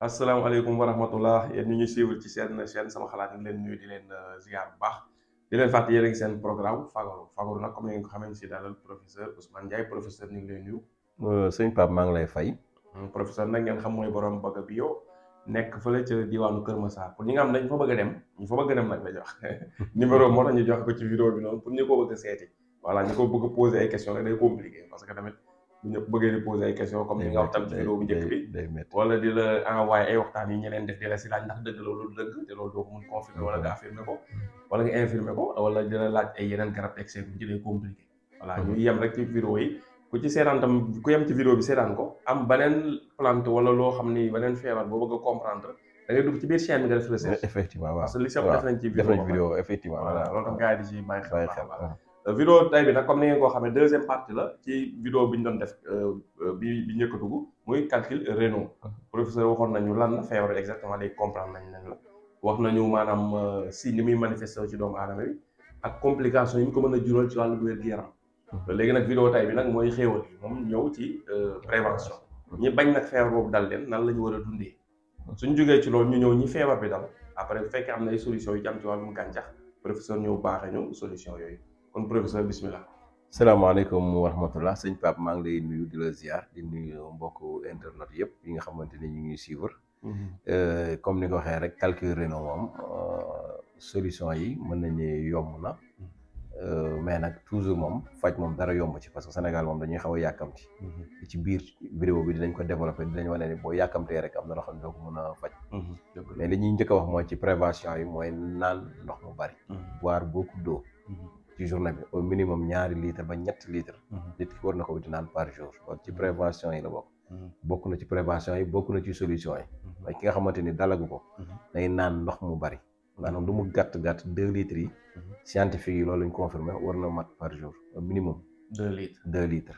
asalaamaaleykum wa rahmatullah yéen ñu ngi suivre ci seen chaîne sama xalaat ñu leen nuyu di leen ziar bu baax di leen fàtte yéen a ngi seen programme fagaru nag comme ni ngeen ko xamee si dalal professeur Ousmane Ndiaye professeur ñu ngi lay nuyu. sëñ Pape maa ngi lay fay. professeur nag ngeen xam mooy borom Baga Bio nekk fële ca diwaanu Kër Massar pour ñi nga xam dañ fa bëgg a dem ñu fa bëgg a dem nag la jox numéro moo tax ñu joxe ko ci vidéo bi noonu pour ñu ko bëgg a seeti voilà ñu ko bëgg a poser ay questions rek day compliqué parce que tamit bu ñëpp bëggee di poser ay questions comme ni nga wax tam ci vidéo bu njëkk bi wala di la envoyé ay waxtaan yi ñeneen def di la si laaj ndax dëgg loolu dëgg te loolu doo ko mun confirmer wala nga affirmer ko wala nga infirmer ko wala di la laaj ay yeneen garab excès bu ci day compliqué voilà ñu yem rek ci vidéo yi ku ci seetaan tam ku yem ci vidéo bi seetaan ko am beneen plante wala loo xam ni beneen feebar boo bëgg a comprendre da ngay dugg ci biir chaîne bi nga def recherche effectivement waaw parce que li si ëpp def nañ ci vidéo effectivement voilà loolu tam gars yi di ci bàyyi xel vidéo tay bi nag comme ni ngeen koo xamee deuxième partie la ci vidéo bi ñu doon def bi njëkk a dugg muy calcul rénal professeur waxoon nañu lan la feebar exactement léegi comprendre nañ la wax nañu maanaam si ni muy manifesté ci doomu aadama bi ak complication yi ñu ko mën a jural ci wàllu wér-gu-yaram léegi nag vidéo tay bi nag mooy xéewal yi moom ñëw ci prévention ñi bañ nag feebar boobu dal leen nan la ñu war a dundee suñ jógee ci loolu ñu ñëw ñi feebar bi dal après bu fekkee am na ay solution yu jëm ci wàllum gàncax professeur ñëw baaxee ñu solution yooyu kon professeur bismillah. salaamaaleykum wa rahmatullah sëñ Pape maa ngi lay nuyu di la ziar di nuyu mbokku internet yëpp yi nga xamante ni ñu ngi suivre. comme ni nga waxee rek calcul rénal moom solution yi mën nañu yomb na. mais nag toujours moom faj moom dara yomb ci parce que Sénégal moom dañuy xaw a yàkkamti. ci biir vidéo bi dinañ ko développé dinañ wane ni boo yàkkamtee rek am na loo xam ne doo ko mën a faj. mais li ñuy njëkk a wax mooy ci prévention yi mooy naan ndox mu bari. boire beaucoup d'eau ci journée bi au minimum 2 litres ba 3 litres. nit ki war na ko di naan par jour loolu ci prévention yi la bokk. bokk na ci prévention yi bokk na ci solution yi. mooy ki nga xamante ni dalagu ko. day naan ndox mu bari. maanaam lu mu gàtt 2 litres yi. scientifique yi loolu lañ confirmé war na mat par jour au minimum. 2 litres 2 litres.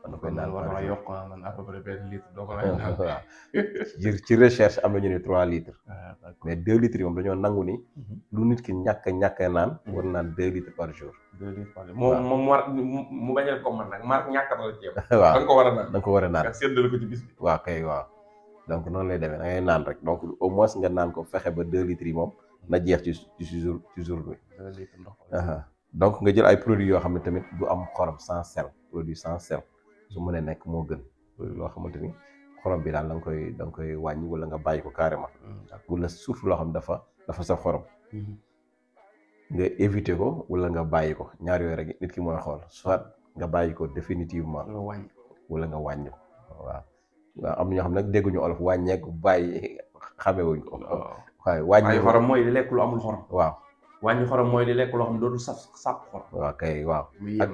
war na koy naan par jour war na yokk man à peu près benn litre doo ko naan. waaw ci recherche am na ñu ne 3 litres. mais 2 litres yi moom dañoo nangu ni. lu nit ki ñàkk a naan. war naan 2 litres par jour. 2 litres par jour moom war mu bañ a ko mën nag Marc ñàkk na la ceeb. waaw da nga ko war a naan. da nga ko war a naan nga séddale ko ci bis bi. waaw kay waaw donc noonu lay demee da ngay naan rek donc au moins nga naan ko fexe ba 2 litres yi moom. na jeex ci jour bi. donc nga jël ay produits yoo xam ne tamit du am xorom sans sel produit sans sel su mënee nekk moo gën loo xamante ni xorom bi daal da nga koy wàññi wala nga bàyyi ko carrément. wala surtout loo xam ne dafa saf xorom. nga éviter ko wala nga bàyyi ko ñaar yooyu rek nit ki mooy xool soit nga bàyyi ko définitivement. wala nga wàññi ko waaw. am na ñoo xam nag dégguñu olof wàññeeku bàyyi xamewuñ ko. waaye wàññi xorom mooy di lekk lu amul xorom. waaw wàññi xorom mooy di lekk loo xam ne dootul saf xorom. waaw kay waaw.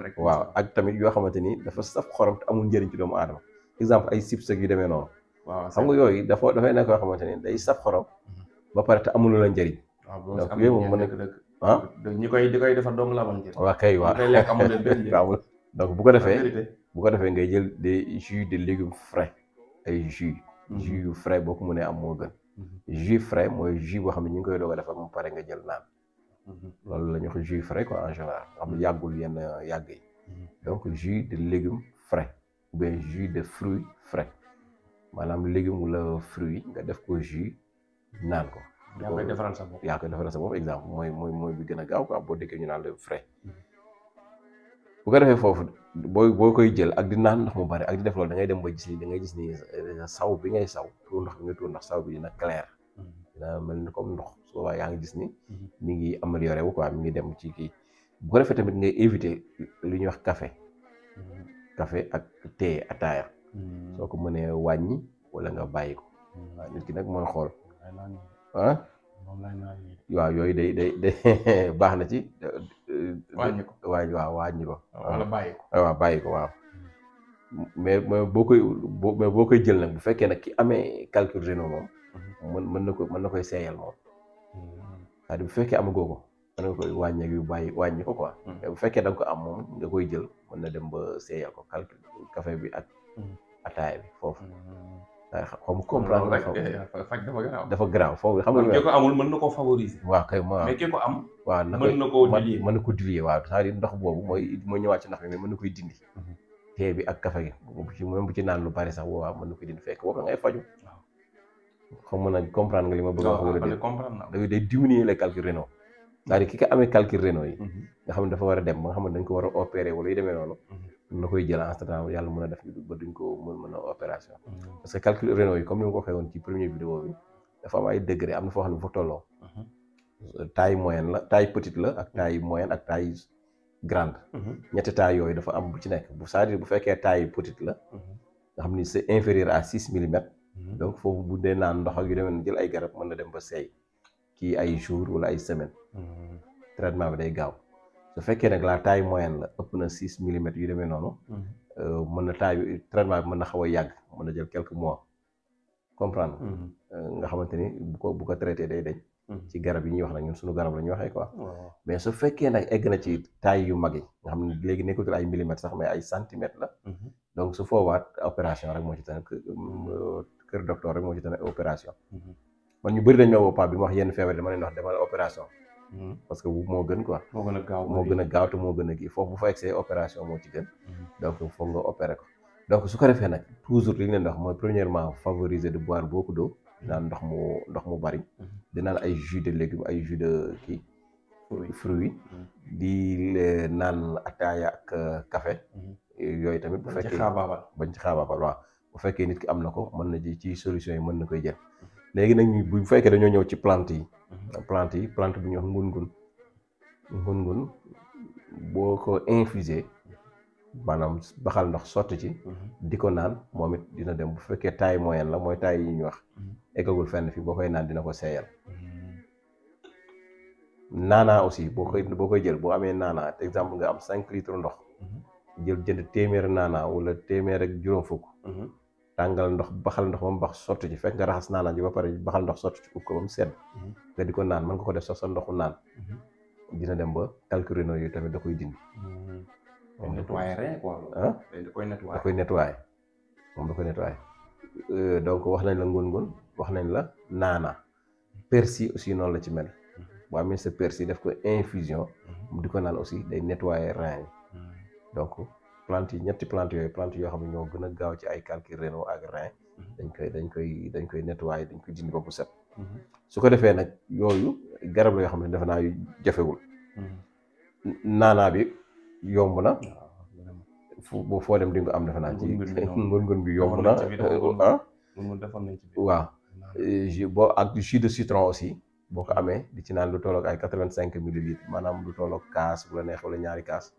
rek waaw ak tamit yoo xamante ni dafa saf xorom te amul njëriñ ci doomu aadama exemple ay chips yu demee noonu. waaw xam nga yooyu dafay nekk yoo xamante ni day saf xorom. ba pare te amul la njëriñ. waaw donc yooyu moom mën na ah. ñi koy defar doomu la amal njëriñ. waaw kay waaw ñi koy lekk amul leen benn njëriñ. donc bu ko defee ngay jël des jus de légumes frais ay jus yu frais boo ko mënee am moo gën. jus frais mooy jus boo xam ne ñu ngi koy doog a defar mu pare nga jël naan. loolu la ñuy wax jus frais quoi en général nga xam ne yàggul yenn yàgg yi. donc jus de légumes frais ou bien jus de fruits frais maanaam légume wala fruit nga def ko jus naan ko. yaa koy defaral sa bopp. yaa koy defaral sa bopp exemple mooy bi gën a gaaw quoi boo déggee ñu naan le frais. bu ko defee foofu boo koy jël ak di naan ndox mu bari ak di def loolu da ngay dem ba gis ni da ngay gis ni saw bi ngay saw tuur ndox bi nga tuur ndax saw bi dina clair. dina mel ni comme ndox su boobaa yaa ngi gis ni. mi ngi amélioré wu quoi mi ngi dem ci kii. bu ko defee tamit ngay éviter lu ñuy wax café. café ak thé ataaya. soo ko mënee wàññi wala nga bàyyi ko. waaw nit ki nag mooy xool. ah. waaw yooyu day baax na ci. wàññi ko wàññi ko. wala bàyyi ko. waaw bàyyi ko waaw. mais boo koy jël nag bu fekkee nag ki amee calcul rénal moom. mën na koy seeyal moom. c'est-à-dire bu fekkee amagoo ko mën nga koy wàññeek yu wàññi ko quoi. mais bu fekkee da nga ko am moom nga koy jël mën na dem ba seeyal ko calcul café bi ak ataaya bi foofu. xam comprendre faj dafa garaaw foofu xam nga. ki ko amul mën na koo favoriser. waaw kay mais ki ko am. waaw mën na koo diluer mën na ko diluer waaw c'est-à-dire ndox boobu mooy ñëwaat ci ndox mi mais mën na koy dindi. thé bi ak café gi même bu ci naan lu bari sax boobaa mën na koy dindi fekk boobu da ngay faju xam nga nag comprendre nga li ma bëgg a wax wala déet. comprendre naa. day diminuer les calculs rénaux c'est-à-dire ki ko amee calcul rénaux yi nga xam ne dafa war a dem ba nga xam ne dañ ko war a opérer wala yu demee noonu na koy jël en temps yàlla mën a def ba duñ ko mën a opération parce que calcul rénaux yi comme ni ma ko waxee woon ci première vidéo bi dafa am ay degré am na foo xam ne bu fa tolloo taille moyenne la taille petite la ak taille moyenne ak taille grande ñetti taille yooyu dafa am bu ci nekk bu c'est-à-dire bu fekkee taille petite la nga xam ni c'est inférieur à 6 millimètres donc foofu bu dee naan ndox ak yu demee jël ay garab mën na dem ba seey kii ay jours wala ay semaines traitement bi day gaaw su fekkee nag la taille moyenne la ëpp na 6 millimètres yu demee noonu mën na taille traitement bi mën na xaw a yàgg mën na jël quelques mois comprendre nga xamante ni bu ko traité day dañ ci garab yi ñuy wax nag ñun suñu garab la ñuy waxee quoi mais su fekkee nag egg na ci taille yu mag yi nga xam ne léegi nekkatul ay millimètres sax mais ay centimètres la donc su foowaat opération rek moo ci tane kër docteur rek moo ci tane opération man ñu bëri dañ ma woo Pape bi ma wax yenn feebar dama leen wax demal opération parce que moo gën quoi moo gën a gaaw te moo gën a kii foofu bu fa egsee opération moo ci gën donc foog nga opéré ko donc su ko defee nag toujours li ñu leen di wax mooy premièrement favoriser de boire beaucoup d'eau di naan ndox mu bari di naan ay jus de légumes ay jus de kii fruits di naan ataaya ak café yooyu tamit bu fekkee bañ ci xaabaabal waaw bu fekkee nit ki am na ko mën na ci solution yi mën na koy jël léegi nag bu fekkee dañoo ñëw ci plante yi plante bu ñuy wax ngun-ngun boo ko infusé maanaam baxal ndox sotti ci di ko naan moom it dina dem bu fekkee taille moyenne la mooy taille yi ñuy wax eggagul fenn fi boo koy naan dina ko seeyal naanaa aussi boo koy jël boo amee naanaa par exemple nga am 5 litres ndox jënd téeméer naanaa wala téeméer ak juróom fukk tàngal ndox baxal ndox ba mu bax sotti ci fekk nga raxas naanaa ji ba pare baxal ndox sotti ci ub ko ba mu sedd nga di ko naan mën nga ko def sax sa ndoxu naan dina dem ba calcul rénaux yi tamit da koy dindi da koy nettoyer moom da koy nettoyer donc wax nañ la ngun-ngun wax nañ la naana persil aussi noonu la ci mel boo amee sa persil def ko infusion mu di ko naan aussi day nettoyer rein yi donc plante yi ñetti plante yooyu plante yoo xam ne ñoo gën a gaaw ci ay calcul rénaux ak rein dañ koy nettoyer dañ koy dindi ba bu set su ko defee nag yooyu garab la yoo xam ne defe naa yu jafewul naanaa bi yomb na foo dem di nga am defe naa ci ngun-ngun bi yomb na waaw boo ak jus de citron aussi boo ko amee di ci naan lu tolloog ay 85 millilitres maanaam lu tolloog kaas bu la neex wala ñaari kaas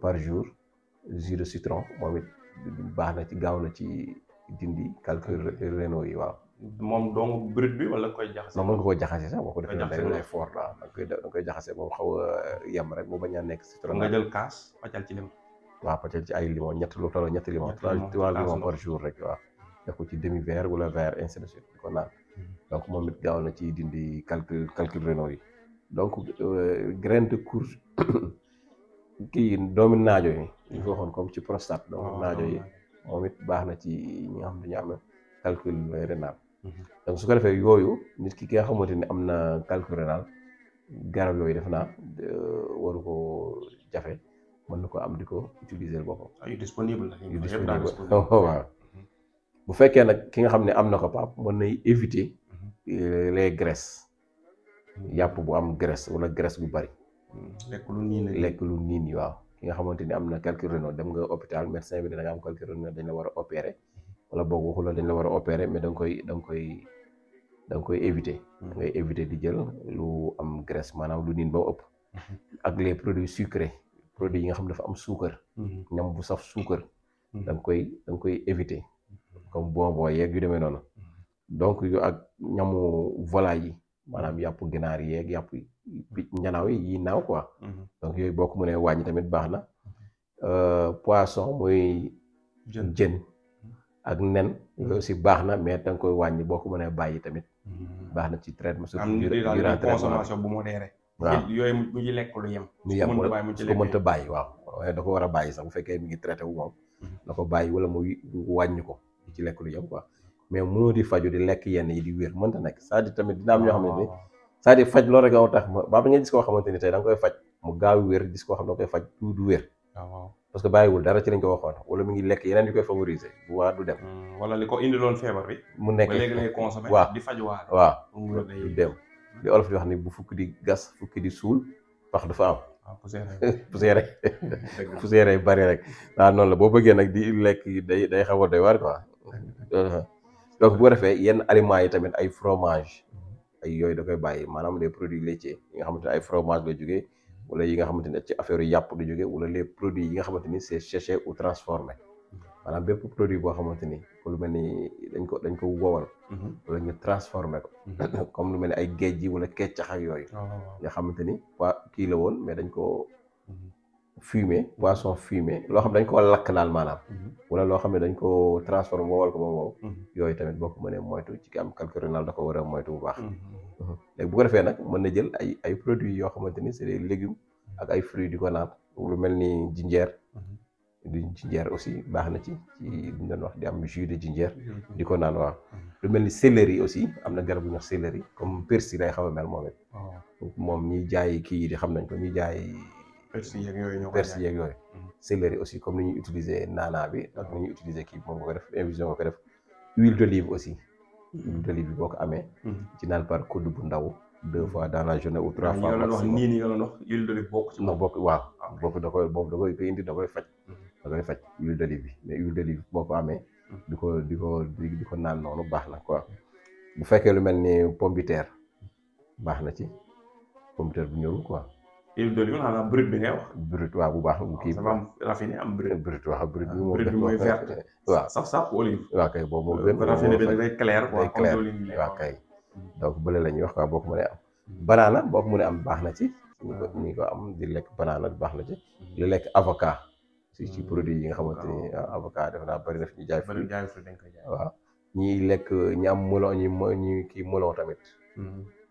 par jour jus de citron moom it baax na ci gaaw na ci dindi calcul rénaux yi waaw moom dong brut bi wala koy jaxase non mën nga koo jaxase sax boo ko defee day fort la da koy jaxase moom xaw a yem rek mu bañ a nekk citron nga jël kaas paccal ci lim waaw paccal ci ay limon lu tolloo ñetti limon 3 limon par jour rek waaw def ko ci demi verre wala verre ainsi de suite di ko naan donc moom it gaaw na ci dindi calcul rénaux yi donc graine de courge kii doomi naajo yi ñu ko waxoon comme ci prostate doomi naajo yi moom it baax na ci ñi nga xam ne dañu am calcul rénal donc su ko defee yooyu nit ki nga xamante ni am na calcul rénal garab yooyu def naa waru ko jafe mën na ko am di ko utiliser boppam yu disponible waaw bu fekkee nag ki nga xam ne am na ko Pape mën nay éviter les graisses yàpp bu am graisse wala graisse bu bari lekk lu niin yi waaw ki nga xamante ni am na calcul rénal dem nga hôpital médecin bi da nga am calcul rénal dañ la war a opérer wala boog waxu la dañ la war a opérer mais da nga koy éviter da ngay éviter di jël lu am graisse maanaam lu niin ba mu ëpp ak les produits sucrés produits yi nga xam ne dafa am suukar ñam bu saf suukar da nga koy éviter comme bonbon yeeg yu demee noonu donc yu ak ñamu volaille yi maanaam yàpp ginaar yeeg yàpp njanaaw yi naaw quoi donc yooyu boo ko mënee wàññi tamit baax na poisson mooy jën ak nen yooyu aussi baax na mais da nga koy wàññi boo ko mënee bàyyi tamit baax na ci traitement surtout durant consommation bu modéré waaw yooyu mu ngi lekk lu yem su ko mënta bàyyi waaw waaye da ko war a bàyyi sax bu fekkee mi ngi traité wu moom da ko bàyyi wala mu wàññi ko ci lekk lu yem quoi mais mënoo di faju di lekk yenn yi di wér mënta nekk c'est-à-dire tamit dina am ñoo xam ne c'est-à-dire faj loolu rek a tax ba nga gis koo xamante ni tey da nga koy faj mu gaaw wér gis koo xam ne da koy faj du wér parce que bàyyiwul dara ci lañ ko waxoon wala mu ngi lekk yeneen yu koy favoriser bu waa du dem. wala li ko indiloon feebar bi. mu nekk ba léegi lay consommer. waaw di fajuwaale. waaw du dem li olof di wax ni bu fukki di gas fukki di suul wax dafa am. waaw poussière yi bari rek waaw noonu la boo bëggee nag di lekk day xaw a doy waar quoi. donc bu ko defee yenn aliments yi tamit ay fromage ay yooyu da koy bàyyi maanaam les produits laitiers yi nga xamante ne ay fromage la jógee wala yi nga xamante ne ci affaire yàpp la jógee wala les produits yi nga xamante ni c'est séché ou transformé maanaam bépp produit boo xamante ni lu mel ni dañ ko wowal wala ñu transformé ko comme lu mel ni ay géej gi wala keccax ak yooyu nga xamante ni kii la woon mais dañ ko fumé poisson fumé loo xam dañ koo lakk daal maanaam wala loo xam ne dañ ko transformé wowal ko ba wow yooyu tamit boo ko mënee moytu ci ki am calcul rénal da ko war a moytu bu baax léegi bu ko defee nag mën na jël ay produits yoo xamante ni c'est des légumes ak ay fruits di ko naan lu mel ni jinjeer aussi baax na ci li ñu doon wax di am jus de jinjeer di ko naan waaw lu mel ni céleri aussi am na garab bu ñuy wax céleri comme persil lay xaw a mel moom it moom ñiy jaay kii yi di xam nañ ko ñuy jaay persil yeeg yooyu céleri aussi comme ni ñuy utiliser naanaa bi ak ni ñuy utiliser kii moom nga ko def infusion nga ko def huile d'olive aussi huile d'olive bi boo ko amee ci naan par kudd bu ndaw 2 fois dans la journée ou 3 fois maximum nii nga doon wax huile d'olive bokk ci bokk waaw boobu da koy indi da koy faj huile d'olive bi mais huile d'olive boo ko amee di ko naan noonu baax na quoi bu fekkee lu mel ni pomme de terre baax na ci pomme de terre bu ñorul quoi huile d'olive xanaa brut bi ngay wax brut waaw bu baax bu kii dafa am raffiné am brut waaw brut bi mooy vert waaw saf olive waaw kay boobu moom gën raffiné bi day clair quoi waaw kay donc bële la ñuy wax quoi boo ko mënee am banaana boo ko mënee am baax na ci ñi ko am di lekk banaana baax na ci di lekk avocat ci produit yi nga xamante ni avocat def naa bëri na fi ñu jaay fruit dañ koy jaay waaw ñiy lekk ñi am melon ñi kii melon tamit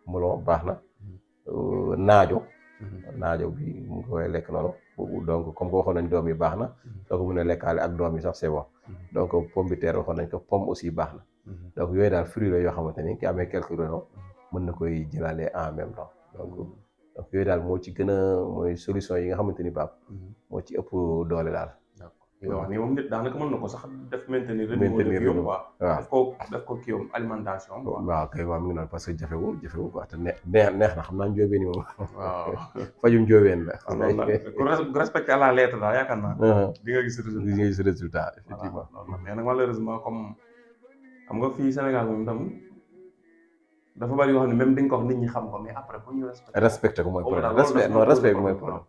melon baax na naajo bi mu ngi koy lekk noonu boobu donc comme ko waxoon nañ doom yi baax na soo ko mën a lekkaale ak doom yi sax c'est bon donc pomme de terre waxoon nañ ko pomme aussi baax na donc yooyu daal fruit la yoo xamante ni ki amee quelques rénaux mën na koy jëlaale en même temps donc yooyu daal moo ci gën a mooy solution yi nga xamante ni baab moo ci ëpp doole daal. li nga wax nii moom nit daanaka mën na ko sax def maintenir def ko kii alimentation. waaw kay waaw mi ngi noonu parce que jafewul quoi te neex na xam naa njóobeen yi moom. waaw fajum njóobeen la. ku respecté à la lettre daal yaakaar naa. di nga gis résultat effectivement. mais nag malheureusement comme xam nga fii Sénégal moom tam dafa bari yoo xam ne même dañ ko wax nit ñi xam ko mais après bu ñu respecté ko mooy problème respect bi mooy problème.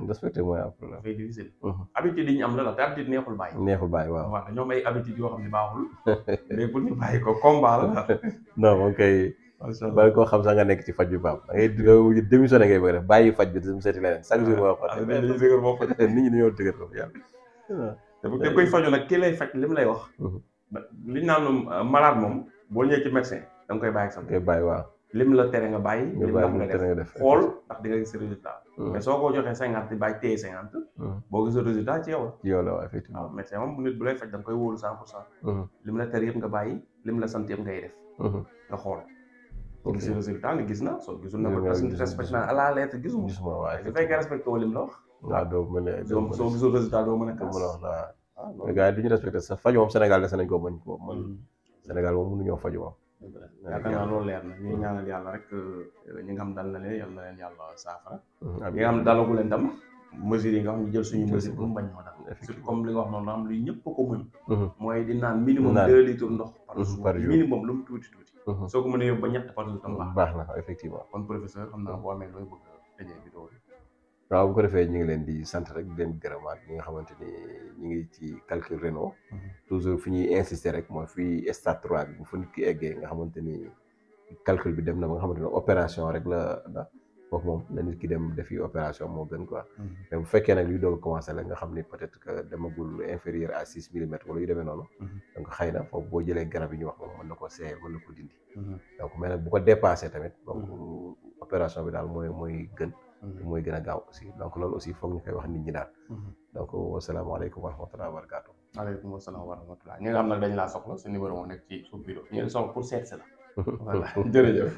respecté mooy problème. dafay difficile. habitude yi ñu am la te habitude neexul bàyyi. waaw. waaw dañoo may habitude yoo xam ne baaxul. mais pour ñu bàyyi ko combat la. non moom kay. macha allah bari koo xam sax nga nekk ci faj bi baam da ngay démissionné ngay bëgg def bàyyi faj bi dem seeti leneen chaque jour moo wax. nit ñi dañoo dëgër bopp yàlla. te koy faju nag kii lay faj li mu lay wax. li ñu naan malade moom boo ñëwee ci médecin da nga koy bàyyi sax. koy bàyyi waaw. lim la tere nga bàyyi. lim la nga def xool ndax di nga gis résultat. mais soo ko joxee 50 bàyyi téye 50. boo gisee résultat ci yow la. ci yow la waaw effectivement. waaw médecin moom nit bu lay faj da nga koy wóolu 100%. lim la tere yëpp nga bàyyi lim la sant yëpp ngay def. nga xool. soo gisee résultat nga gis na soo gisul na ko respecté naa à la lettre gisuma. waaw su fekkee respecté woo lim la wax. waaw doo mën a. soo gisul résultat doo mën a kaas. waaw gars yi du ñu respecté sax faj moom Sénégal dese nañ ko bañ ko man Sénégal moom mënuñoo faju moom. yaakaar naa loolu leer na ñuy ñaanal yàlla rek ñi nga xam dal na leen yal na leen yàlla saafara. ñi nga xam ne dalagu leen tam mesures yi nga xam ñu jël suñu mesure bu mu bañ moo dal surtout comme li nga wax noonu am luy ñëpp ko mën mooy di naan minimum 2 litres ndox par jour minimum lu mu tuuti soo ko mënee yóbbu ba ñett par jour tam baax na effectivement. kon professeur xam naa boo amee looy bëgg tëjee vidéo bi. waaw bu ko defee ñu ngi leen di sant rek di leen gërëmaat ñi nga xamante ni ñu ngi ci calcul rénal toujours fi ñuy insister rek mooy fii stade 3 bi bu fa nit ki eggee nga xamante ni calcul bi dem na ba nga xamante ni opération rek la foofu moom na nit ki dem defi opération moo gën quoi. mais bu fekkee nag luy doog a commencé la nga xam ni peut-être que demagul inférieur à 6 millimètres wala yu demee noonu. donc xëy na foofu boo jëlee garab yi ñu wax moom mën na ko seeyal mën na ko dindi. donc mais nag bu ko dépassé tamit. donc opération bi daal mooy gën. mooy gën a gaaw aussi donc loolu aussi foog ñu koy wax nit ñi daal. donc wasalaamaaleykum wa rahmatulah wa barakaatu. waaleykum salaam wa rahmatulah ñi nga xam nag dañ laa soxla sa numéro moo nekk ci suuf vidéo ñu ngi soxla pour seet si la. voilà jërëjëf.